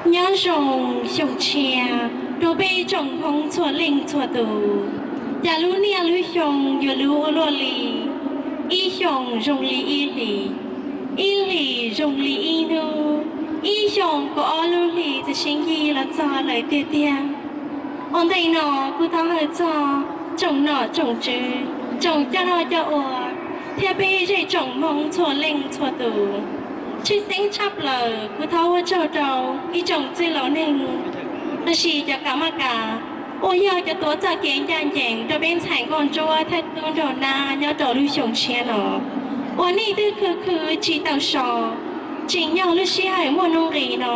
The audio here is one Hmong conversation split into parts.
Nyob zoo xyoo tshiab rau peb tsoom Hmoob txhua leej txhua tus. Cas lub niaj lub xyoo yuav luv ua luaj li, ib xyoos zoo li ib hlis, ib hlis zoo li ib hnub, ib xyoos kaum ob lub hlis txawm sib ncig los txog lawm tiag tiag. Ua ntej no kuv thov hawm txog tsoom nom tsoom tswv, tsoom coj noj coj ua, thiab peb zej tsoom Hmoob txhua leej txhua tus. Tshwj xeeb tshaj plaws kuv thov ua tsaug rau ib tsoom txwj laus neeg, los sis cov kam maj kam, uas yog cov tuav txoj kev ncaj ncees rau peb ntxhais nkauj ntsuab thiab tub nraug nab nyob rau lub xyoo tshiab no, uas nej twb khwv khwv tsis tau so, tsim nyog lub sij hawm muaj nuj nqis no,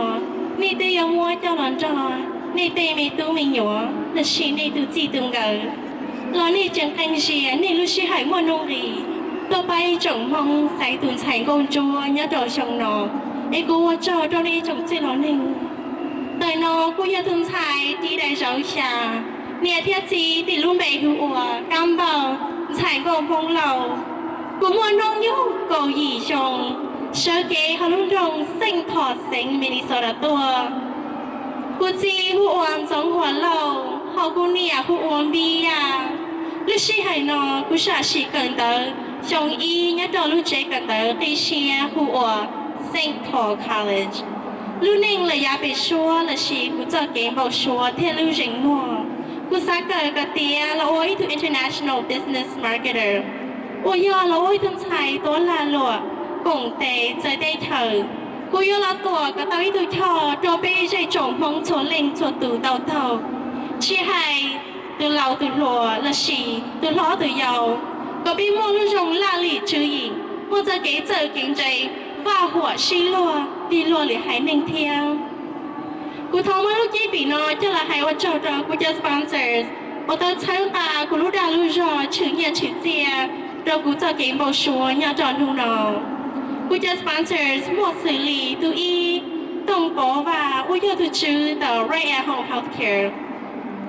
nej twb yuav muab coj los nrog nej tej me tub me nyuam los sis nej tus txij tus nkawm, los nej tseem qee zias nej lub sij hawm muaj nuj nqis tuaj pab ib tsoom Hmoob xaiv tus ntxhais nkauj ntsuab nyob rau xyoo no, es kuv ua tsaug rau nej ib tsoom txwj laus neeg. Ntawm no kuj yog tus ntxhais tiv daim zauv xya, niam thiab txiv tis lub npe hu ua Kab Npauj, ntxhais nkauj Hmoob Lauj. Kuv muaj hnub nyoog kaum yim xyoo, sawv kev hauv lub nroog Saint Paul xeev Minnesota tuaj. Kuv txiv hu ua Ntxoov Huas Lauj, ho kuv niam hu ua Npib Yaj. Lub sij hawm no kuv sam sim kawm ntawv xyoo ib nyob rau lub tsev kawm ntawv qib siab hu ua Saint Paul College. Lub neej lawm yav pem suab los sis kuv txoj kev npau suav thiab lub zeem muag, kuv xav kawm kom tiav los ua ib tug international business marketer, uas yog los ua ib tug ntxhais tuav lag luam koom tes txawv teb chaws. Kuv yuav los tuam kom tau ib tug choj rau peb zej tsoom Hmoob txhua leej txhua tus tau taug, tsis hais tus laus tus hluas los sis tus hlob tus yau, kom peb muaj lub zoo laj lim tswv yim, muaj txoj kev txawj kev ntse, vaj huam sib luag, tig luag lwm haiv neeg thiab. Kuv thov muab lub cib fim no coj los hais ua tsaug rau kuv cov sponsors uas tau txhawb nqa kuv lub dag lub zog, tshwm nyiaj tshwm txiaj rau kuv txoj kev npau suav nyob rau hnub no. Kuv cov sponsors muaj xws li tus ib, Tooj Pov Vaj, uas yog tus tswv ntawm Right at Home Healthcare.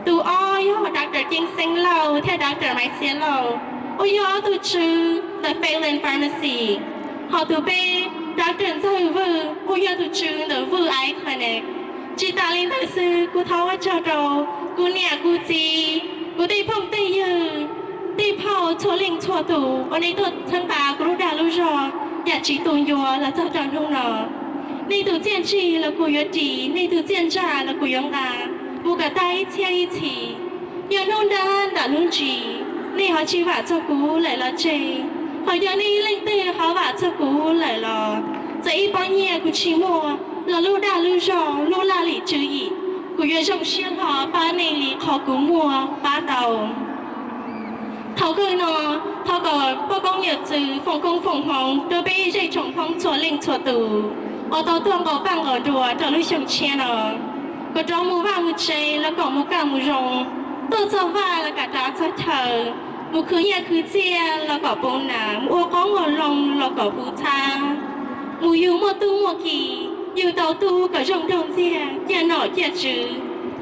Tus ob yog Doctor Ceeb Xeeb Lauj thiab Doctor Maiv Xiab Lauj, uas yog ob tug tswv ntawm Phelan Pharmacy. Ho tus peb, Doctor Ntxawg Vwj, uas yog tus tswv ntawm Vwj Eye Clinic. Tsis tas li ntawd xwb, kuv thov ua tsaug rau kuv niam kuv txiv, kuv tej phooj tej ywg, tej phauj txhua leej txhua tus uas nej tuaj txhawb nqa kuv lub dag lub zog yam tsis tu ncua los txog rau hnub no. Nej tus txiaj ntsig los kuv yuav ris, nej tus txiaj ntsag los kuv yuav nqa mus kom tag ib txhiab ib txhis. Yog hnub nrab ntawm hnub ntsis nej ho tsis vam txog kuv lawm los tseg, ho yog nej ib leej twg ho vam txog kuv lawm los, txawm ib pob nyiaj kuv tsis muaj los lub dag lub zog lub laj lim tswv yim, kuv yuav zoo siab hlo pab nej li qhov kuv muaj pab tau. Thaum kawg no, thov kom poj koob yawm txwv foom koob foom hmoov rau peb zej tsoom Hmoob txhua leej txhua tus uas tau tuaj nqaus paj nqaus nruas rau lub xyoo tshiab no, kom rov mus vaj mus tsev los kom mus kaj mus zoo, tuaj txog vaj los kom rov txog chaw, mus khwv nyiaj khwv txiaj los kom puv nas, mus ua qoob ua loo los kom puv txhab, mus yug muaj tub muaj ki, yug tau tub kom zoo nraug ntxiag ciaj nom ciaj tswv,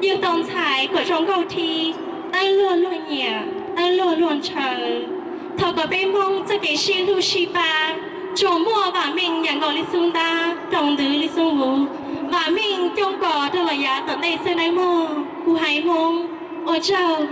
yug tau ntxhais kom zoo nkauj thib, tawb luag luag nyiam, tawb luag luag ntshaw. Thov kom peb Hmoob txoj kev sib hlub sib pab tsuas muaj vam meej yam nkaus li xub ntab, rau ntwv li xub huv, vam meej coob kos rau los yav tom ntej xwb nawb mog. Kuv haiv Hmoob, ua tsaug.